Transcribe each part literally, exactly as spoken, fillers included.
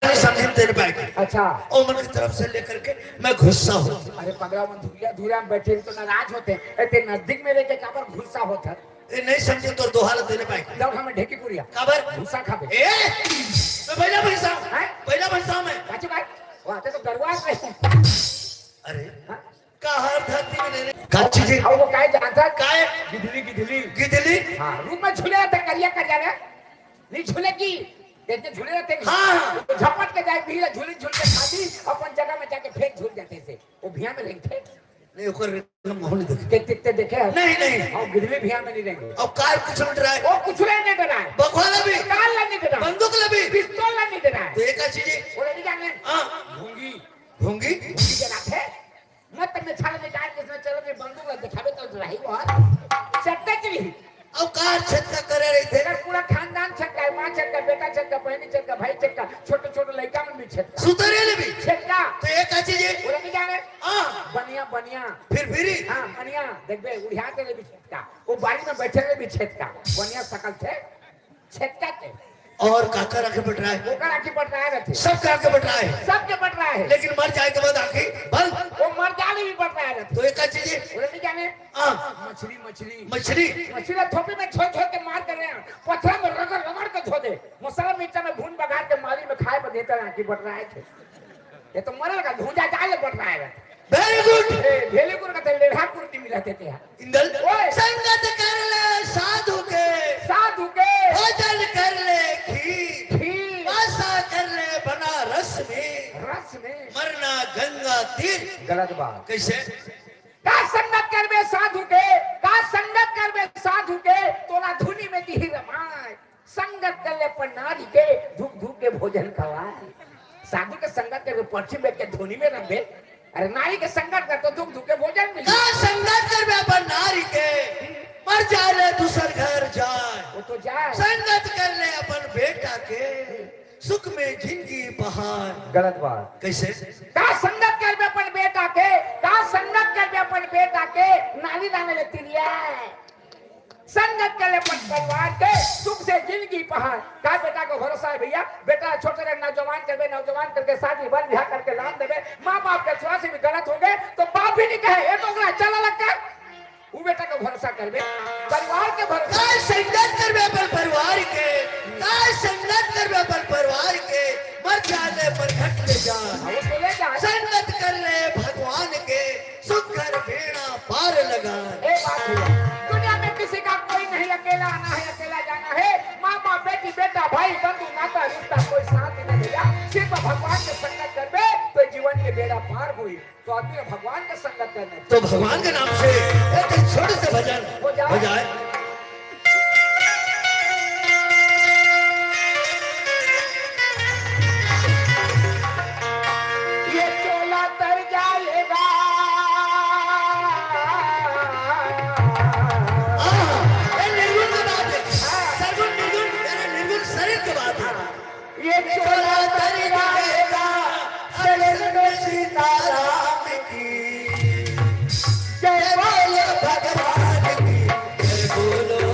नहीं समझे तेरे बैग। अच्छा। ओमन की तरफ से लेकर के मैं गुस्सा होता। अरे पगला मन धुरिया धुरिया में बैठे तो नाराज होते हैं। ए, ते नजदीक में लेके काबर गुस्सा होता है? ए, नहीं समझे तोर दोहा ला तेरे बैग। दौड़ हमें ढेकी पुरिया। काबर? गुस्सा खाबे। ए, मैं पहला पैसा। हैं? पहला पैसा मैं। काचू भाई, वो आते तो गरुआ से। अरे। हाँ? का हर धरती में नहीं रहे। का चीज है? अब वो काय जानता? काय? गिदली, गिदली। गिदली? हाँ, रूप में झूले रहते करिया करिया रे। नहीं झूलेगी। जैसे झूले रहते हैं। हाँ। वो झपट के जाए, भीड़ झूले झूल के खाती, अपन जगह में जाके फेंक झूल जाते थे। वो भिया में रहते। नहीं, ओकर हम नहीं देखे। ते, ते, ते देखे हैं? नहीं, नहीं। और गिदली भिया में नहीं रहेंगे। और कार कुछ नहीं डराए। वो कुछ नहीं डराए। बघवा ला भी। कार ला नहीं डराए। बंदूक ला भी। पिस्तौल ला नहीं डराए। तो ये का चीज है? वो नहीं जाने। हाँ। भूंगी। भूंगी? भूंगी के नाथे। मत में छाल में डाल के इसमें चलो, फिर बंदूक ला दिखावे तो रही वो। चट्टे की। अब कार छेद का करे रही थे। तेरा पूरा खानदान छेद का है, माँ छेद का, बेटा छेद का, बहनी छेद का, भाई छेद का, छोटे छोटे लड़का मन भी छेद का। सुतरे ले भी। छेद का। तो ये का चीज है? पूरा नहीं जाने। हाँ। बनिया, बनिया। फिर फिरी। हाँ, बनिया। देख बे, उड़िया के ले भी छेद का। वो बाड़ी में बैठे ले भी छेद का। बनिया सकल थे। छेद का के। और काकर आंखें बटराए। ओकर आंखें बटराए रहते। सबके आंखें बटराए। सबके बटराए। लेकिन मर जाए के बाद आंखें बंद। वो मर जाने भी बटराए रहते। तो एक चीज है। बोले नहीं जाने। हाँ। मछली, मछली। मछली। मछली ला थोपी में छोड़ छोड़ के मार कर रहे हैं। पत्थर में रगड़ रगड़ के धो दे। मसाला मिर्चा में भून बघार के माली में खाए पर देता है कि बटराए थे। ये तो मरल का भूजा जाए बटराए रहते। Very good। ए, भेली गुर का तेल रेढ़ा कुर्ती मिला देते हैं। इंदल, ओए। संगत कर ले साधु के, साधु के। भोजन कर ले खीर, खीर। वासा कर ले बनारस में, रस में। मरना गंगा तीर। गलत बात। कैसे? का संगत करबे साधु के, का संगत करबे साधु के, तोला धुनी में दिही रमाय। संगत कर ले अपन नारी के, धुक धुक के भोजन खवाय। साधु के संगत करबे, पर्ची बैठ के धुनी में रमबे। अरे नारी के संगत कर तो धुक धुक के भोजन मिली। का संगत करबे अपन नारी के, मर जाए ले दूसर घर जाए। वो तो जाए। संगत कर ले अपन बेटा के, सुख में जिंदगी बहार। गलत बात। कैसे? का संगत करबे अपन बेटा के, का संगत करबे अपन बेटा के, नारी नाने ले तिरिया। संगत कर ले अपन परिवार के, सुख से जिंदगी पहाड़। का बेटा को भरोसा है भैया? बेटा छोटे रहे, नौजवान करबे, नौजवान करके शादी बर ब्याह करके लान देबे। माँ बाप के थोड़ा से भी गलत हो गए तो बाप भी नहीं कहे, "ये तो ओकरा चला लगता है।" वो बेटा को भरोसा करबे, परिवार के भरोसा। का संगत करबे अपन परिवार के, का संगत करबे अपन परिवार के, मर जाए ले मरघट ले जा। हाँ, वो तो ले जा। संगत कर ले भगवान के, सुख घर बेड़ा पार लगा। ए बात भैया, दुनिया में किसी का कोई नहीं अकेला आना है, अकेला जाना है। माँ बाप, बेटी बेटा, भाई बंधु नाता रिश्ता कोई साथ नहीं भैया। सिर्फ भगवान के संगत करबे तो जीवन के बेड़ा पार हुई। तो आदमी ने भगवान के संगत करना चाहिए। तो भगवान के नाम से एक छोटे से भजन हो जाए। हो जाए। ये चोला तर जाएगा। हाँ, ये निर्गुण की बात है। सरगुण, निर्गुण, यानी निर्गुण शरीर की बात है। ये चोला तर जाएगा। सत्संग सीताराम की। जय बोलो भगवान की, जय बोलो।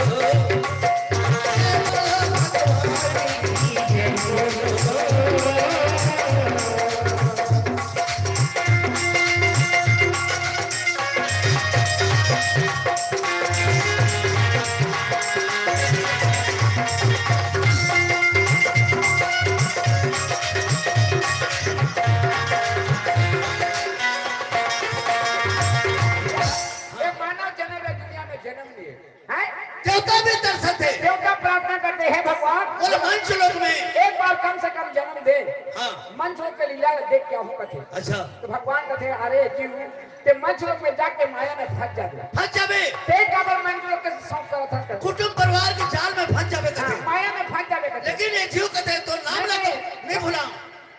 ये मानव जन्म है, दुनिया में जन्म लिए। हैं? देवता भी तरसत हे। देवता प्रार्थना करते, "हे भगवान, बोले मंच लोक में। एक बार कम से कम जन्म दे।" हाँ। मंच लोक के लीला देख के आहूँ कथे। अच्छा। तो भगवान कथे, "अरे जीव, ते मंच लोक में जाके माया में फंस जाबे।" फंस जाबे। ते काबर मंच लोक के शौक करत हस? कुटुंब परिवार के जाल में फंस जाबे कथे। हाँ, माया में फंस जाबे कथे। लेकिन ये जीव कथे, "तो नाम नहीं, ला तो नहीं। नहीं भुलाऊं।"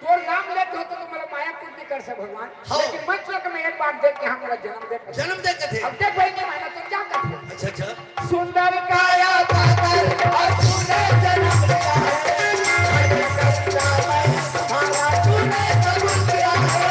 तोर नाम लेके होतो तो मतलब माया कुछ नहीं कर सके भगवान। हाँ। लेकिन मंच लोक में एक बार देख के हम लोग जन्म दे। जन्म दे के थे। अब देख भाई, नहीं माना तो क्या करते? अच्छा, अच्छा। सुंदर काया पाकर और तूने जन्म लिया है। हर संस्था में तुम्हारा तूने कबूल किया है।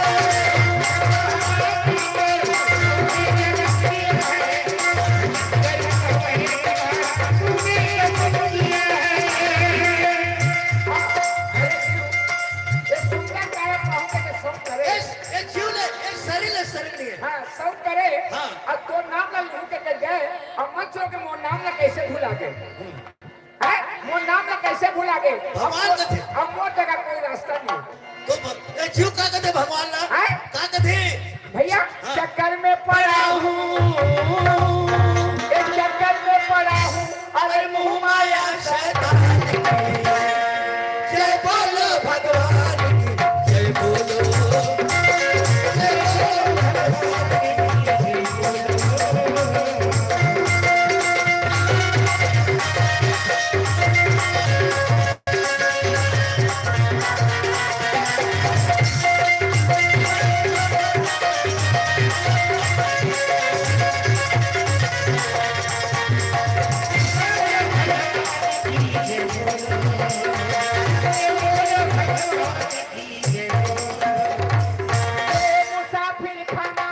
का कथे भगवान ला? हैं? का कथे? भैया, हाँ। चक्कर में पड़ा हूँ, एक चक्कर में पड़ा हूँ, अरे मुँह माया शैतान की। जय बोलो भगवान की, जय बोलो, जय बोलो भगवान की, जय बोलो। ए, मुसाफिर खाना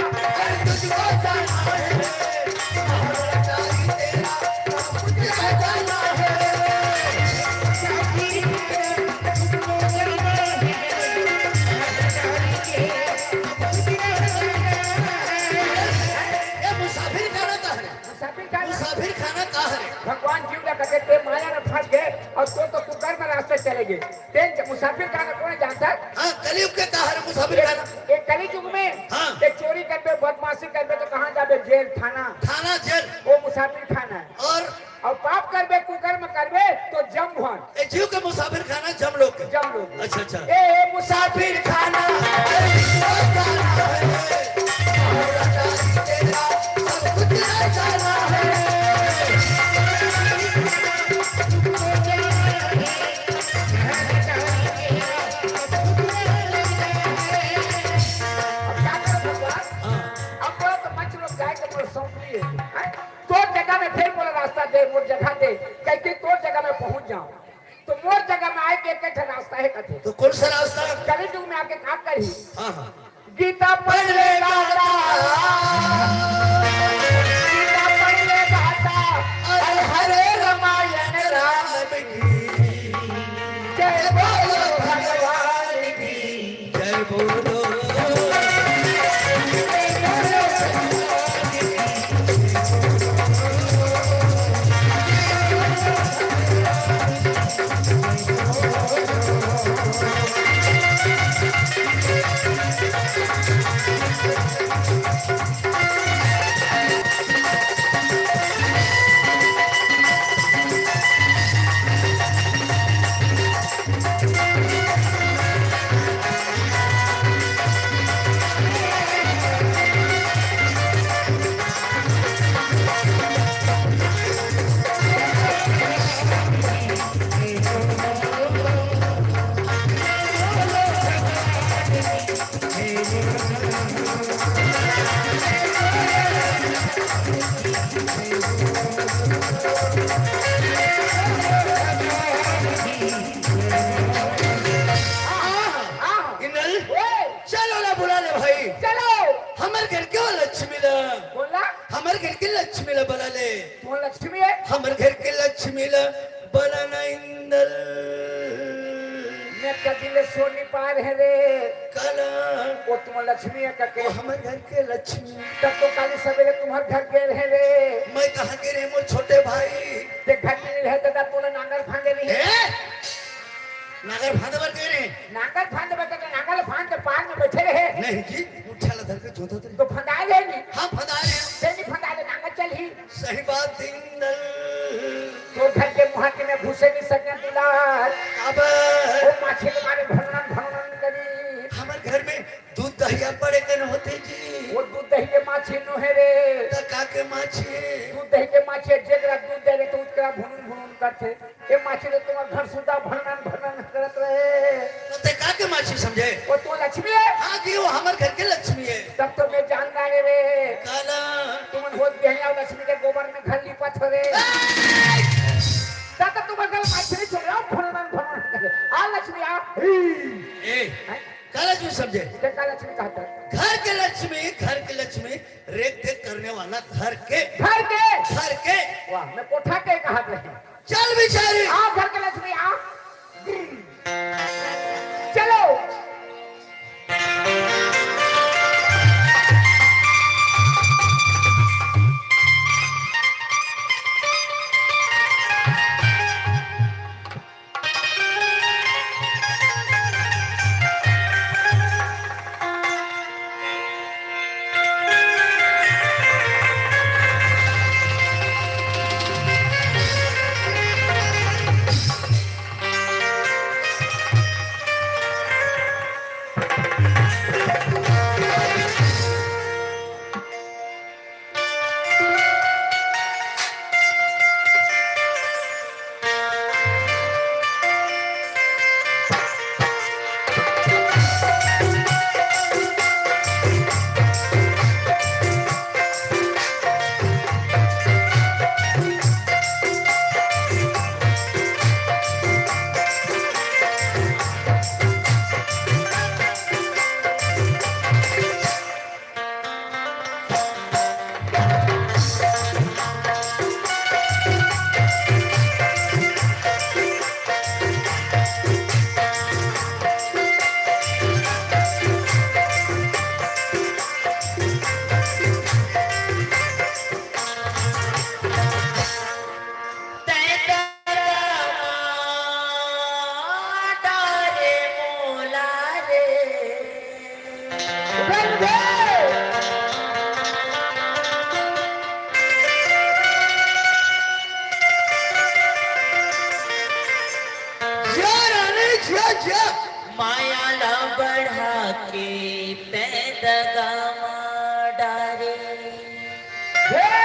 का हरे? मुसाफिर खाना? मुसाफिर खाना का हरे? भगवान जीव ला कथे, ते माया में फंस गए अउ तोर तो कुकर्म रास्ता चले गए। ते मुसाफिर खाना कोन जानता? हाँ, कलयुग के का हरे मुसाफिर खाना? ये कलयुग में हाँ। ते चोरी करबे, बदमाशी करबे तो कहाँ जाबे? जेल, थाना। थाना, जेल। वो मुसाफिर खाना है। और? और पाप करबे, कुकर्म करबे तो जम घर। ए, जीव के मुसाफिर खाना जम लोग के। जम लोग। अच्छा, अच्छा। ए मुसाफिर खाना, ए, सब कुछ ले जाना है। अब का करब भगवान? हाँ। अब बोला तो मच लोग जाए के बोले सौंप लिए। हैं? तोर जगह में फिर मोला रास्ता दे, मोर जगह दे, कह के तोर जगह में पहुंच जाऊं। तो मोर जगह में आए के एक ठन रास्ता है कथे। तो कौन सा रास्ता? कलयुग में आके का करही? हाँ, हाँ। गीता पढ़ ले गाता, गीता पढ़ ले गाता, अरे हरे रामायण राम की, जय बोलो भगवान की। जय बोलो। इंदल, ए! चल ओला बुला ले भाई। चलो। हमर घर के वो लक्ष्मी ला। बोला। हमर घर के लक्ष्मी ला बुला ले। तू लक्ष्मी है? हमर घर के लक्ष्मी ला बुला ना इंदल। मैं कदी ले सो नी पाए रहें रे। काला। वो तुम लक्ष्मी है कके? वो हमर घर के लक्ष्मी। तब तो काली सवेरे तुम्हर घर गए रहें रे। मैं कहाँ गए रहें मोर छोटे भाई? ते घर में नहीं रहे दादा, तोला नांगर फांदे नहीं। ए? नांगर फांदे बर गए रहें? नांगर फांदे बर तो नांगर फांद के पार में बैठे रहे। नहीं जी, मुठिया ला धर के जोतत रहें। तो फंदाए रहे नहीं? हाँ, फंदाए रहें। ते नहीं फंदाए रहे, नांगर चलही। सही बात इंदल। तोर घर के मुहा के में घुसे नहीं सके दुलार। अब वो माछी के मारे भनन भनन करी। हमर घर में दूध दहिया पड़े कन होथे जी। वो दूध दही के माछी नो हे रे। त का के माछी? दूध दही के माछी, जेकरा दूध दे रे तो उतरा भुनुन भुनुन करथे। ये माछी तो तुम्हर घर सुद्धा भनन भनन करत रहे। तो ते का के माछी समझे? वो तो लक्ष्मी है। हाँ जी, वो हमर घर के लक्ष्मी है। तब तो मैं जान डारे रे। काला। तुमन होत बिहनिया लक्ष्मी के गोबर में घर लिपत हो रे। ए! तब तो तुम्हर घर माछी नहीं छोड़ रहा, भनन भनन करे। आ लक्ष्मी आ। ए, हैं? का लक्ष्मी समझे? ते का लक्ष्मी कहत हे? घर के लक्ष्मी, घर के लक्ष्मी, रेख देख करने वाला घर के। घर के? घर के। वाह, मैं कोठा के कहत रहें। चल बिचारी। आ घर के लक्ष्मी, आ। चलो। गंगे। जिया रानी, जिया, जिया। माया ला बढ़ा के तैं दगा मा डारे। हे।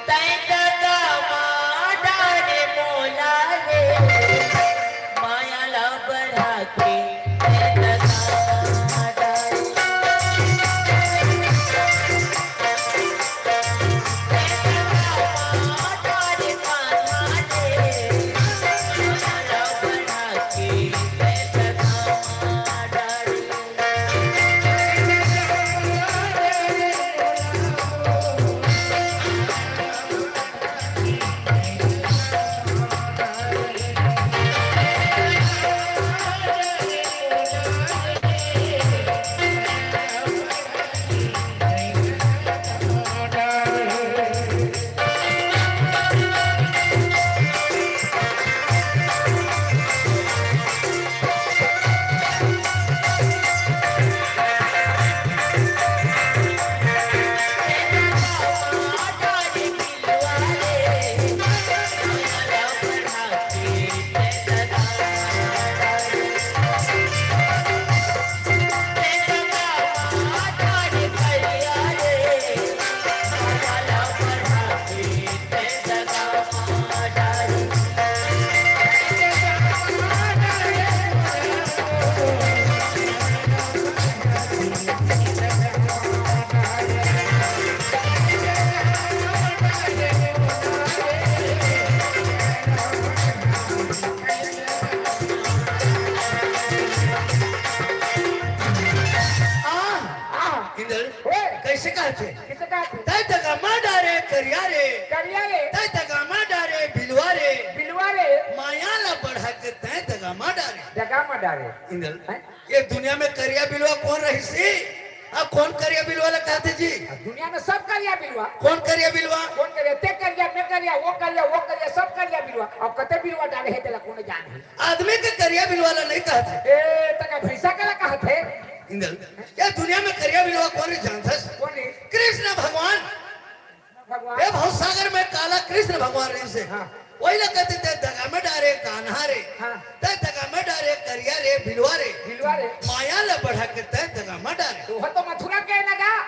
तैं दगा मा डारे मोला रे, माया ला बढ़ा के तैं दगा मा डारे। आ, आ, इंदल, ओए। कइसे कहत हे? कइसे कहत हे? तैं दगा मा डारे करिया रे। करिया रे। तैं दगा मा डारे बिलवा रे। बिलवा रे। माया ला बढ़ा के तैं दगा मा डारे। दगा मा डारे। इंदल, हैं? ये दुनिया में करिया बिलवा कोन रहिस हे? अब कोन करिया बिलवा ला कहत हे जी? अब दुनिया में सब करिया बिलवा। कोन करिया बिलवा? कोन करिया? तैं करिया, मैं करिया, वो करिया, वो करिया, सब करिया बिलवा। अब कते बिलवा डाले हे तेला कोन जाने? आदमी के करिया बिलवा ला नइ कहत हे। ए, त का भैंसा के ला कहत हे? इंदल, ये दुनिया में करिया बिलवा कोन रहिस जानथस? कोन रहिस? कृष्ण भगवान। भगवान। ए भवसागर में काला कृष्ण भगवान रहिस हे। हाँ। ओही ला कहत हे, तैं दगा मा डारे कान्हा रे। हाँ। तैं दगा मा डारे करिया रे बिलवा रे। बिलवा रे। माया ला बढ़ा के तैं दगा मा डारे। त ओह तो मथुरा के हे ना गा।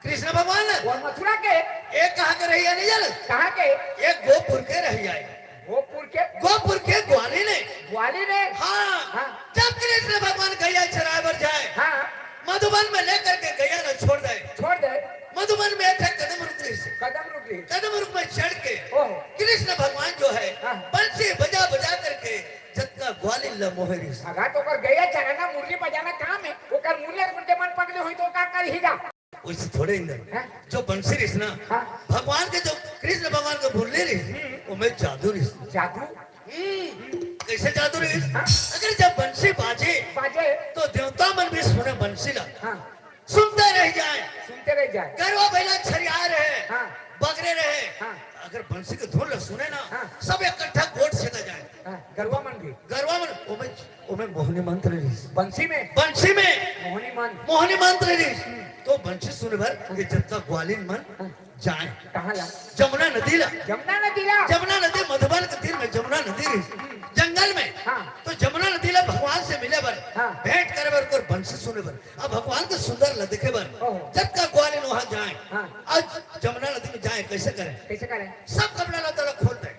कृष्ण भगवान। वो मथुरा के। ए कहाँ के रहिया नहीं जाने? कहाँ के? ए गोपुर के रहिया हे। गोपुर के? गोपुर के ग्वालिन हे। ग्वालिन हे? हाँ। हाँ। जब कृष्ण भगवान गैया चराए बर जाए, हाँ। मधुबन में लेकर के गैया ला छोड़ दे। छोड़ दे। मधुबन में एक ठे कदम रुख रहिस हे। कदम रुख रहिस हे। कदम रुख में चढ़ के ओहो। कृष्ण भगवान जो हे, हाँ। बंसी बजा बजा करके जतका ग्वालिन ला मोहे रहिस हे। अगा त ओकर गैया चराना, मुरली बजाना काम हे, ओकर मुरली सुन के मन पगले होही त ओ का करही गा? वइसे थोड़े इंदल। हाँ। जो बंसी रहिस ना, हाँ। भगवान के जो कृष्ण भगवान के मुरली रहिस, हम्म। ओमे जादू रहिस। जादू? हम्म, कइसे जादू रहिस? हाँ। अगर जब बंसी बाजे, बाजे। त देवता मन भी सुने बंसी ला। हाँ। सुनते रह जाए। सुनते रह जाए। गरवा बइला छरियाए रहे, हाँ। बगरे रहे। हाँ। अगर बंसी के धुन ला सुने ना, हाँ। सब इकट्ठा गोठ छेदा जाए। हाँ, गरवा मन भी। गरवा मन, ओमे, ओमे मोहनी मंत्र रहिस। बंसी में? बंसी में। मोहनी मंत्र। मोहनी मंत्र रहिस। हम्म। त बंसी सुने बर हाँ। ये जतका ग्वालिन मन हाँ। जाए। कहाँ ला? जमुना नदी ला। जमुना नदी ला। जमुना नदी मधुबन के तीर में जमुना नदी रहिस। हम्म। जंगल में। हाँ। त जमुना नदी ला भगवान से मिले बर, हाँ। भेंट करे बर, ओकर बंसी सुने बर, अब भगवान के सुंदर ला देखे बर, ओहो। जतका ग्वालिन वहाँ जाए। हाँ। आज जमुना नदी में जाए, कइसे करे? कइसे करे? सब कपड़ा लत्ता ला खोल दे।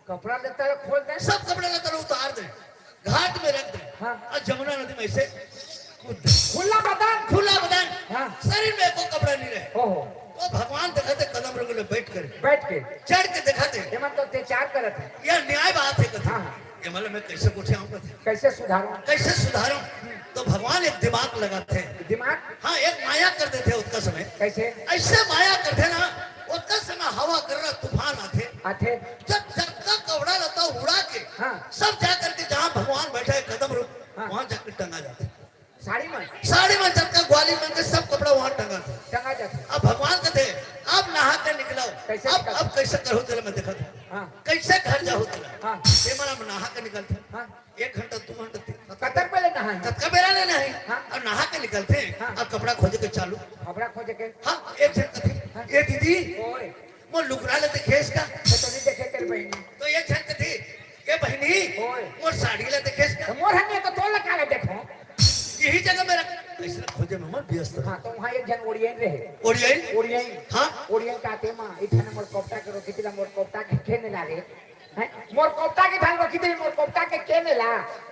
कपड़ा लत्ता ला खोल दे। सब कपड़ा लत्ता ला उतार दे, घाट में रख दे। हाँ। अउ जमुना नदी में अइसे कूद दे। खुला बदन। खुला बदन। हाँ। शरीर में एको कपड़ा नहीं रहे। ओहो। त भगवान देखत हे कदम रुख ले बइठ कर। बइठ के। चढ़ के देखत हे। एमन तो अत्याचार करत हे। ये न्याय बात हे कथे। हाँ, हाँ। ये मतलब मैं कइसे गोठियाऊं कथे। कइसे सुधारूं? कइसे सुधारूं? त भगवान एक दिमाग लगाथे। दिमाग? हाँ, एक माया कर देथे ओतका समय। कइसे? अइसे माया करथे ना, ओतका समय हवा गर्रा तूफान आथे। आथे। जब जतका कपड़ा लत्ता उड़ा के, हाँ। सब जा करके जहाँ भगवान बइठे हे कदम रुख, हाँ। वहाँ जाके टंगा जाथे। साड़ी मन? साड़ी मन, जतका ग्वालिन मन के सब कपड़ा वहाँ टंगा जाथे। टंगा जाथे। अब भगवान कथे, "अब नहा के निकलव।" कइसे अब, निकलव? अब कइसे करहू तेला मैं देखत हूँ। हाँ। कइसे घर जाहू तेला। हाँ। ये मन अब नहा के निकलथे। हाँ। एक घंटा, दू घंटा, तीन घंटा। कतक बेर हाँ। कतका बेरा ले नहाही? हाँ। अउ नहा के निकलथे, हाँ। अउ कपड़ा खोजे के चालू। कपड़ा खोजे के? हाँ, एक झन कथे, हाँ। ए दीदी, ओए। मोर लुगरा ल देखेस का? मैं तो नहीं देखे तेरे बहिनी। तो एक झन कथे, ए बहिनी, ओए। मोर साड़ी ल देखेस का? तो मोर हन्ने तो तोर ल काला देखो। यही जगह मेरा कैसे खोजे में मन व्यस्त रहे। हाँ, तो वहाँ एक झन ओरियन रहे। ओरियन? ओरियन। हाँ। ओरियन का आते माँ, इठन मोर कोपटा के रोकी थी, मोर कोपटा के खेने ला रे। हैं? मोर कोपटा के धान रोकी थी, मोर कोपटा के केने ला।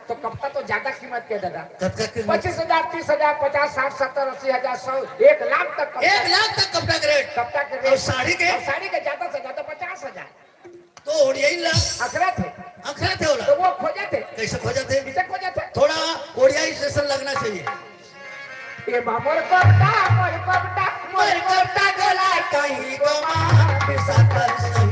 तो कपटा तो ज्यादा कीमत के दादा। कतका कीमत? पच्चीस हजार, तीस हजार, पचास, साठ, सत्तर, अस्सी हजार, सौ, एक लाख तक कपटा। एक लाख तक कपटा के रेट। कपटा के रेट। अउ साड़ी के? अउ साड़ी के ज्यादा से ज्यादा पचास हजार। तो ओड़ियाई ला। अखरा थे। अखरा थे ओला। तो वो खोजे थे। कैसे खोजे थे? कैसे खोजे थे? थोड़ा ओड़ियाई जैसा लगना चाहिए। ए बा मोर कोपटा, मोर कोपटा, मोर कोपटा गोला कहीं गोमा, बिसातर सही।